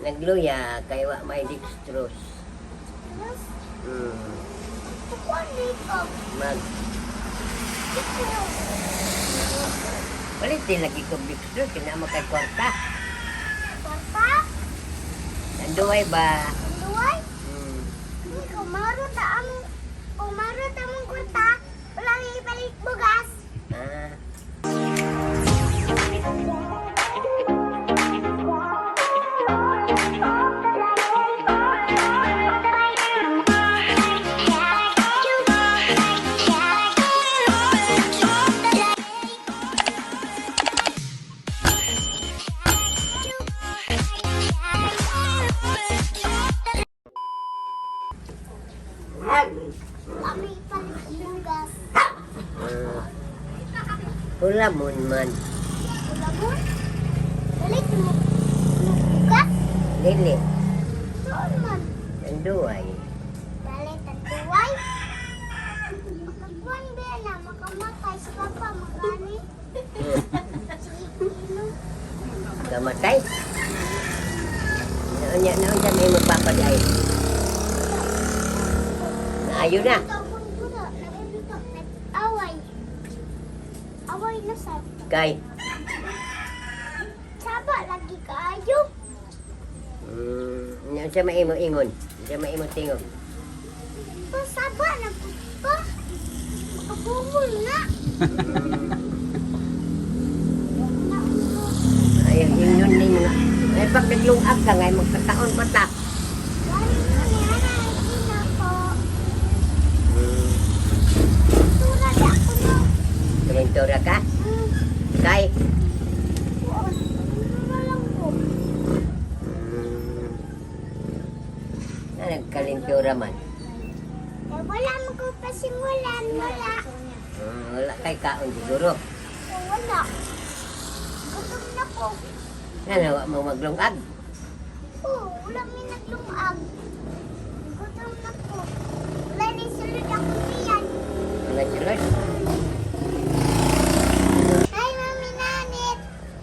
Nagluya kay wa may dextrose. Mas, kukuan dito. Mag Dito. palit din lagi ko dextrose kay naa kay kwarta. Kwarta? Nanduay ba? Duway? Hmm. Kung maroon ta ang kung maroon ta mong kwarta, wala nang ipalit bugas. Ah. Wala may ipalit bugas. Ah. Hulamon man. Wala mo? Palit mo bugas? Dili. Saan man? Nanduay. Palit ang duway. Makakuan ba na makamatay si Papa makani? Sige, ino. Kamatay. Naon niya, naon siya may magpapaday. Naayo na. Away. Away na sa Kay. Saba lagi kaayo. Naon siya maimo ingon. Siya maimo tingog. Pa saba na po pa. Makabungol na. Ay, ingon ni mga. Ay, pag naglungag ka, ngay magkakaon pa ta. Gani na ni ana ina ko. Tura di ako no. Kalintura ka? Kay. Kuon. Tura lang ko. Na nagkalintura man. Eh, wala mo ko pasimulan. Wala. Wala kay kaon siguro. Eh, wala. Gutom na ko. Na nawa mo maglungag. Oo, wala may naglungag. Gutom na ko. Wala na yung sulod ako niyan. Wala sulod. Hi, Mami Nanit.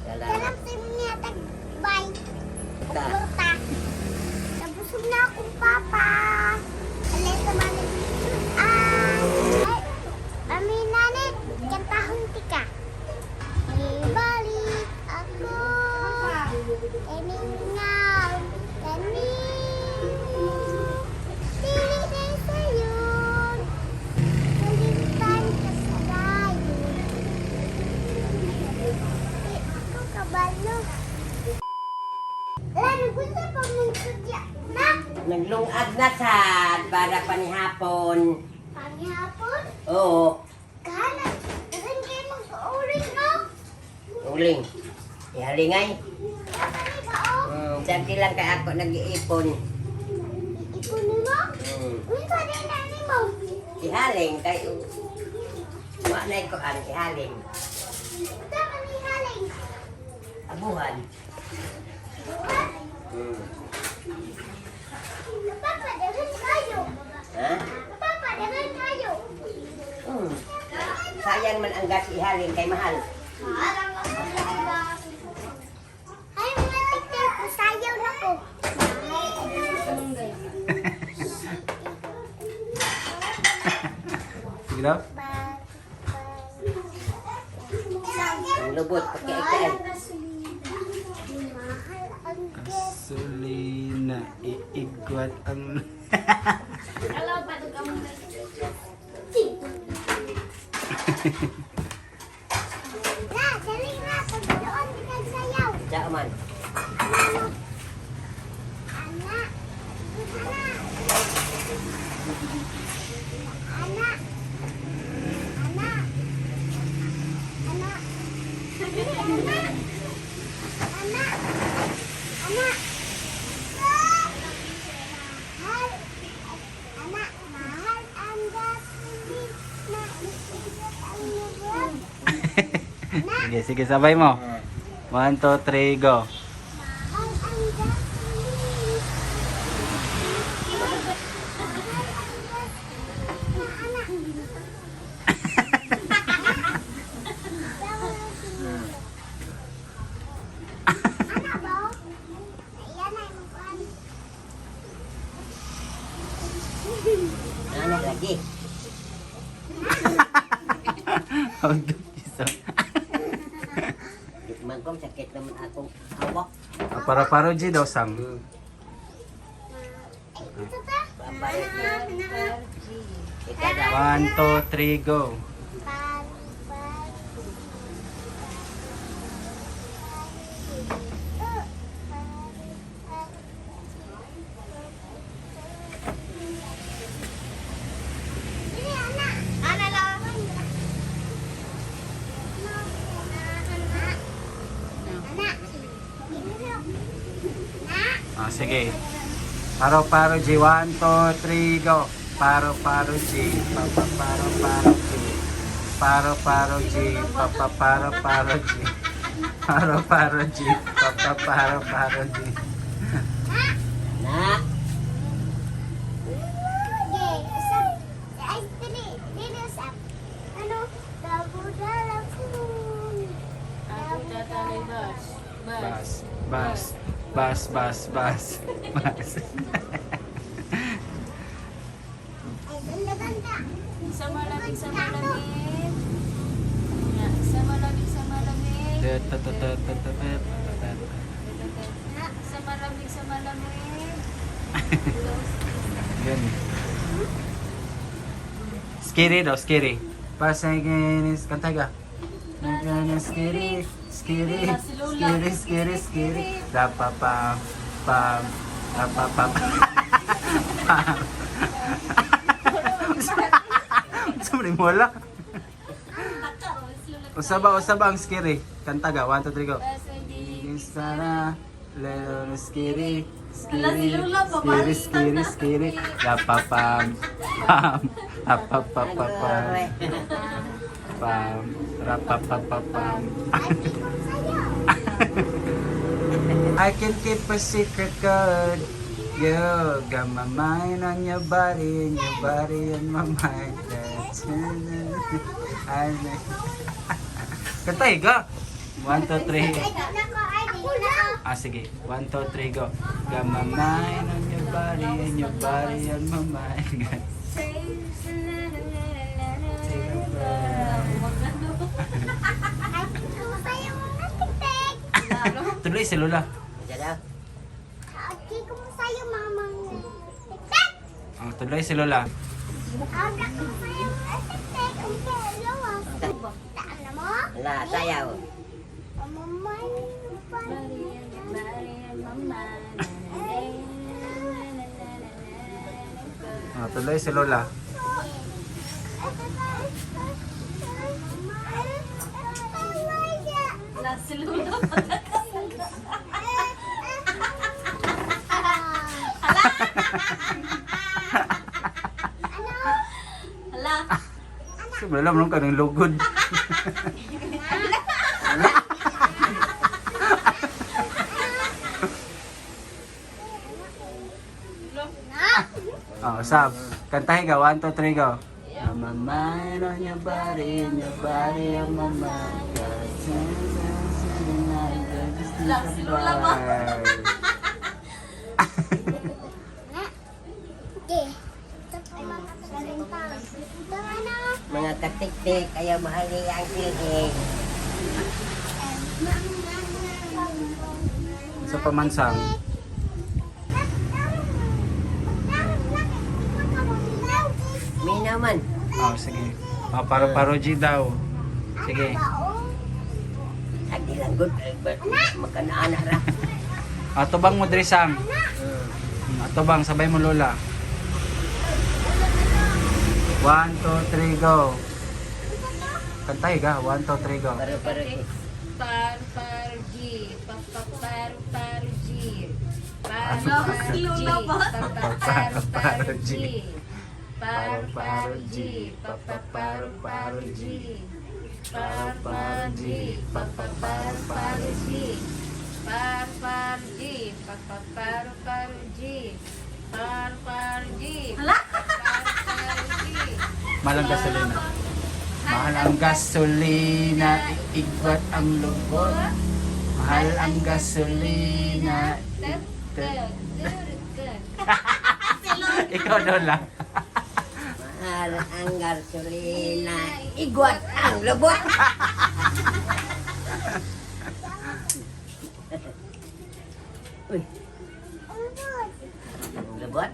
Salamat. Salam sa inyo tag-bye. Ta. Kurta. Nabusog na akong papa. Alay sa mami. Ah, ay, Mami Nanit, kantahon tika. Ibalik ako. Kaningaw, kanimo. Dili na sayon. Kalimtan ka sa dayon. Di ako kabalo. Wala, nagunsa pa mong sudya na. Naglungag na sad para panihapon. Panghapon, Oo, kahanan. Dagan kayo mag-uling, no? uling. Ihalingay. Dagan ba, oh? Dati lang kay ako nag-iipon. Iipon mo? Unsa din na nimo? Ihaling kay wa na ko ang ihaling. Unsa man ni haling? Abuhan. Buhat. Papa, dagan kayo. Ha? Papa, dagan kayo. Sayang man ang gas ihaling kay mahal. Ay, mga tiktik ko, sayaw na ko. Sige daw. Ang lubot pakiay. Mahal ang gas. Gasolina, iigwat ang... Na, dali na, pagdoon di kang sayaw. Sa man. Ano? Ana. Ana. Ana. Ana. Ana. Ana. Ana. Ana. Mahal. Ana, mahal ang gasolina. Iigot ang lubot. Sige, sige, sabay mo. 1, 2, 3, go. Mahal ang gasolina. Mahal ang gasolina, anak. Anak ba? Ayan ay mo. How do you so? Di man ko sakit naman akong hawak. Ah, Paro-paro G daw, Sam. Ay, ito ta. Paparit. Na, na. Ikaw daw. 1, 2, 3, go. Par, par. Ana lang. Ana. Ah, sige. Paro-paro G. 1, 2, 3, go. Paro-paro G. Papa, paro, paro G. Paro-paro G. Papa, paro, paro G. Paro-paro G. Papa, paro, paro G. Na. Okay, usap. Ay, dili, dili usap. Ano? Dabudala po. Ako tatalay bus. Bus. Bas, bas, bas, bas, bas. Bas. Ay, ganda ganda. Sa malamig, sa malamig. Nga, sa malamig, sa malamig. Tut, tut, tut, tut, tut, tut, tut, tut, tut. Sa malamig, sa malamig. Yun. Scary daw, scary. Pasaginis, kanta ka. Nagana scary, scary, scary, scary, scary. Rapa pam, pam, rapa pam. Pam. Sa wala. Usaba, usaba ang scary. Kanta ka, 1, 2, 3, go. Pasagin. Sana, lelo skiri, Ala, si skiri, Lola, skiri, babalik skiri, na. skiri, rapa pam, pam, rapa pa pa pam, pam, rapa pa pa pam. Ay, kung sa'yo. I can keep a secret code. You got my mind on your body, and your body on my mind. That's I Kantay ka! 1, 2, 3. Ay, di na ko. Ay, di na ko. Ah, sige. 1, 2, 3, go. Got my mind on your body and your body on my mind. Take a breath. Ay, kung sa'yo mga tiktik. Tuloy si Lola. Isa daw. Ay, kung sa'yo mga mga tiktik. Oh, tuloy si Lola. Ay, kung sa'yo mga tiktik. Ang kailawas. Taan na mo? Wala, sayaw. Mamamay. Oh, tuloy si Lola. Wala si Lola. Hala. Si Lola, manong ka ng lugod. Oh, sab. Kantahin ka. 1, 2, 3, go. Got my mind on your body and your body on my mind. Got 10, 10, 7, 9, just Wala, si Lola ba? Mga katiktik, ayaw mahali ang sildig. Sa pamansang. May naman. Oh, sige. Oh, paro-paro G daw. Sige. Ag di lang good. Makanaanak ra. Ato bang mo diri Sam? Ato bang sabay mo Lola. 1, 2, 3, go. Kantay ka. 1, 2, 3, go. Paro paro. Par par G. Pa pa par par G. Par par G. Pa pa par par G. Par par G. Pa pa par par G. Par par G. Pa pa par par G. Par par G. Pa pa par par G. Par par G. Par par G. Mahal ang gasolina. Mahal ang gasolina, iigbat ang lubot. Mahal ang gasolina. Tet, tet, tet, tet. Ikaw Lola. Mahal Mahal ang gasolina, igwat ang lubot. Uy, lubot?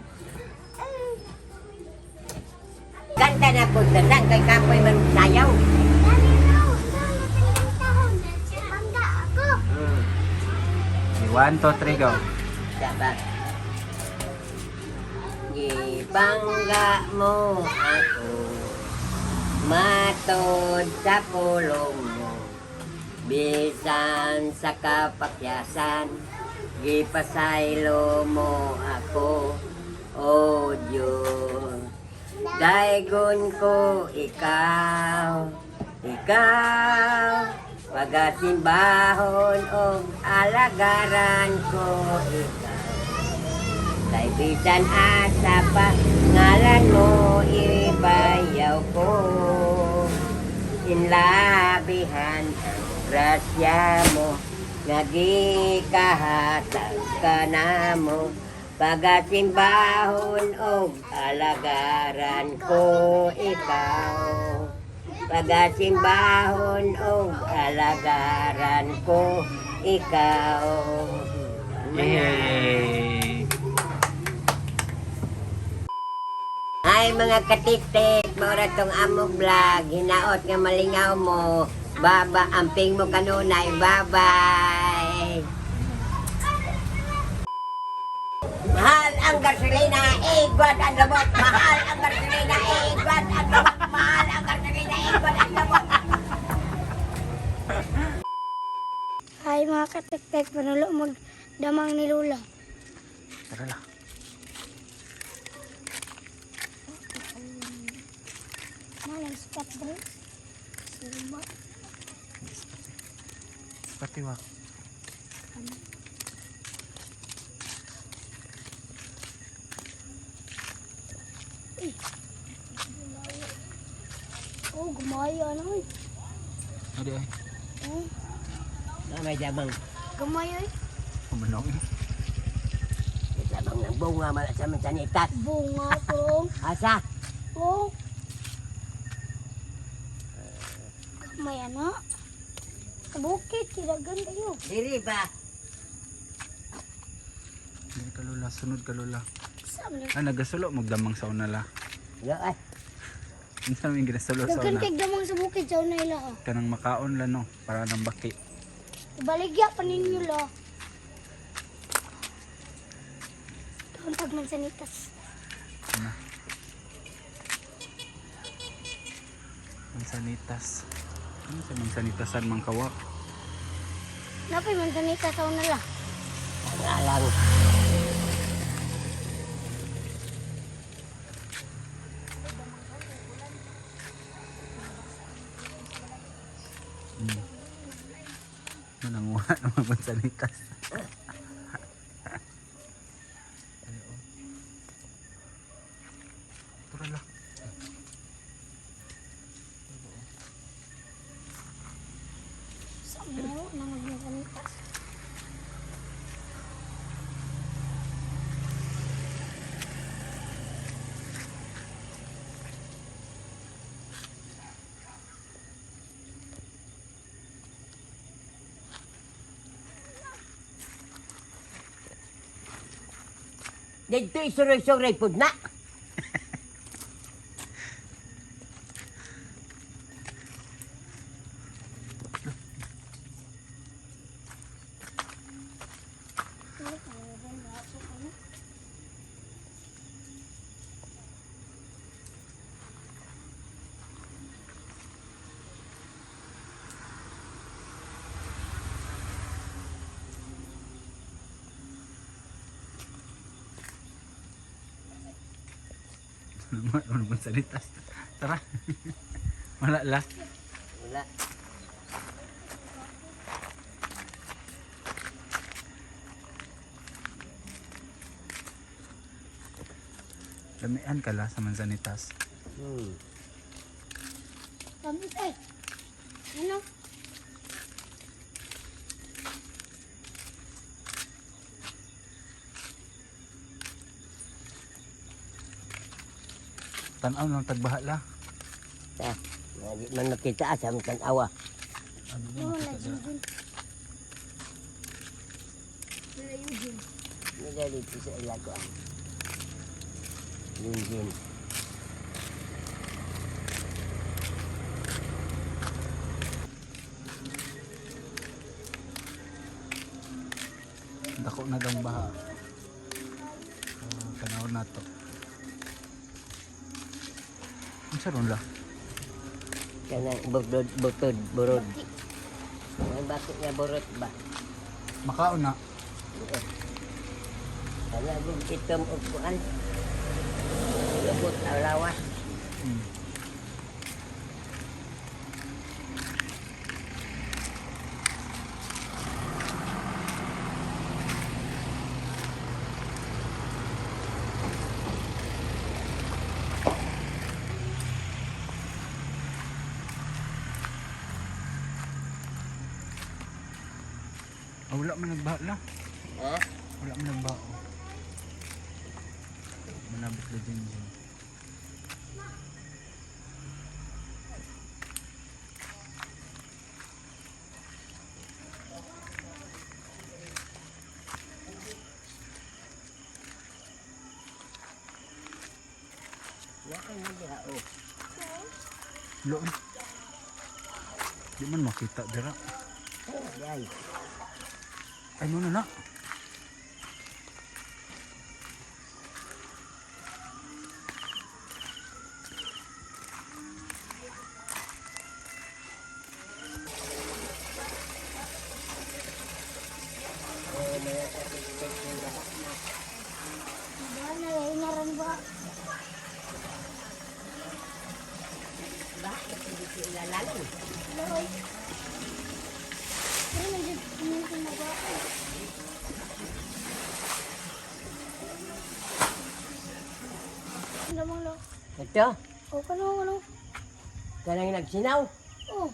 Kanta na po tanan kay kapoy man sayaw. Bangga ako. 1, 2, 3, go. Dapat. Gibangga mo ako, matod sa pulong mo, bisan sa kapakyasan, gipasaylo mo ako, O Diyos. Daigon ko ikaw, ikaw, pagasimbahon og alagaran ko ikaw. Kay bisan asa pa, ngalan mo ibayaw ko. Inlabihan ang grasya mo, nagikahatag ka na mo. Pagasimbahon og alagaran ko ikaw. Pagasimbahon og alagaran ko ikaw. Yay! Ay mga katiktik, maura tong among vlog, hinaot nga malingaw mo. Baba, amping mo kanunay, bye-bye. Mahal ang gasolina, igwat ang lubot. Mahal ang gasolina, igwat ang lubot. Mahal ang gasolina, igwat ang lubot. Hi mga katektek, panulo magdamang ni Lula. Tara lang. Malang spot drinks. Silba. Patiwak. Oh, gumaya na oy. Adi ay. Oh, May damang, gumaya oy. Kumanong. May damang ng bunga, mala sa mansanitas. Bunga to. Asa? Oh. Gamay na. Sa bukid, kiragan kayo. Diri ba? Dili ka lula, sunod ka lula. Sa man. Ah, nagasulo magdamang sa una la. Yo, ay. Unsa man ginasulo sa Dagan una? kay damang sa bukid sa una ila ka. Kanang makaon la no, para nang baki. Ibaligya pa ninyo la. Doon pag mansanitas. Ano? Mansanitas. Ano sa mansanitasan mang kawak? Napay mansanitas sa una la. Ang alang. Mananguha ng mga mansanitas. Ay, oh. Tara la. Sa mo na magsanitas. Dito isuroy-suroy pud na. Mananguha ng mansanitas. Tara. Wala la. Wala. Lamian ka la sa mansanitas. Tamis ay. Ano? Tanaw lang tagbaha la. Ta, di man makita asa man tan-awa. Ano Wala, na makita dira? Junjun. Wala, Eugene. Nila dito sa ilago ah. Yun. Dako na dang baha. Ah, tanaw na to. Unsa ron la? Kanang butod, butod, burod. May bakit nga burot ba? Makaon na. Kana gud itom og kuan. Lubot ang lawas. Ah, wala man nagbaha la. Ha? Wala man nagbaha. Oh. Manabot la dyan dyan. Naan na diha oh. Loon. Di man makita dira. Ay. Ay mo na na. Ba, nalainaran ba? Bakit hindi sila lalim? Loy. Pero medyo tumingin na ba? Ang damang lo. Ito, O, kano, ano? kanang nagsinaw. Oh,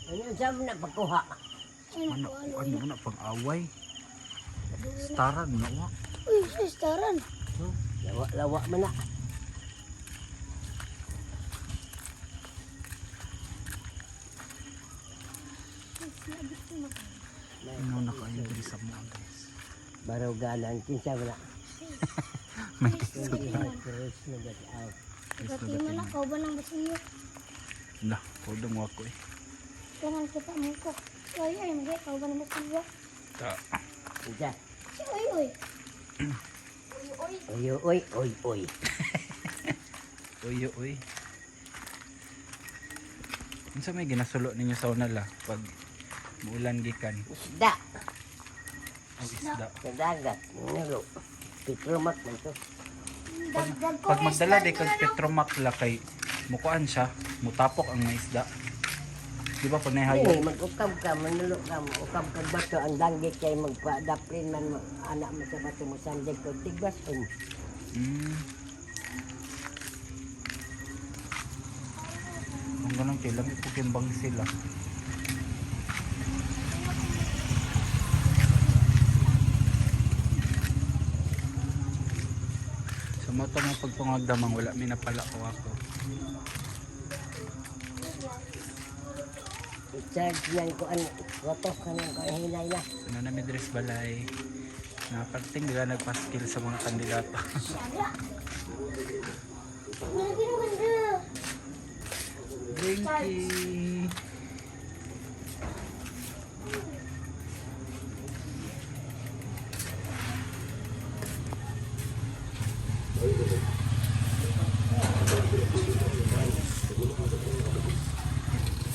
Ano sa na pagkuha? ay, Ano, naku, alo. ano na pang away. Staran na wa. Uy, sistaran. Lawa-lawa man na. Ano na kayo diri sa mga guys. Baruganan kinsa man na. May kisot na. Cruz na gataw. Pati man ako ba ng basilyo? Na, kodong wa ko eh. Kanang kita mo ko. Ay, ay, magay, kau ba ng basilyo? Ta. Kinsa? Si Oy, oy. Oy, oy. Oy oy oy oy. Uy, uy. Unsa may ginasulo ninyo sa una la pag muulan gikan Isda ang isda. sa dagat. Nulo. Petromak man to. Dagdag ko Pag magdala di kag petromak la kay mukuan siya, mutapok ang mga isda. Di ba pag Ay, nahayo? mag-ukab ka, manulo ka, ukab ka bato, ang danggit kay magpa-adaplin man, mo, anak mo sa bato mo, sandig ko, tigwas, um. Ang ganun kay lami po kimbang sila. Sa mo to mga pagpangagdamang wala mi napala ko ako. I-charge yan ko, an, wato ka nang ko, hinay na. Ano na mi dress balay. Naparting nila nagpaskil sa mga kandidato. Wala. Wala ganda. Drinky.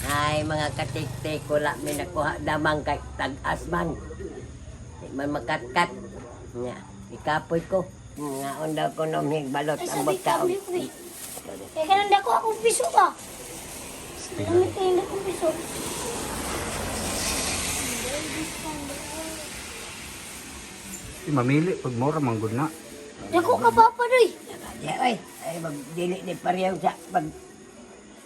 Ay, mga katik-tik, wala mi nakuha damang kay tag-as man. Di man makatkat. Nga, ikapoy ko. Nga, daw ko nung balot Ay, ang sabi ka, bagkaon. uy, uy. Kaya kanang dako akong piso ba? Lamit kayo na akong piso. Di mamili pag mura manggod na. Dako ka pa pa, doy. Di, ay, ay, magdili ni pareho sa, pag,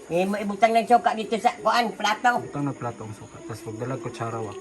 eh, maibutang ng suka dito sa kuan, plato. Butang na plato ang suka. Tapos pagdala kutsara wa.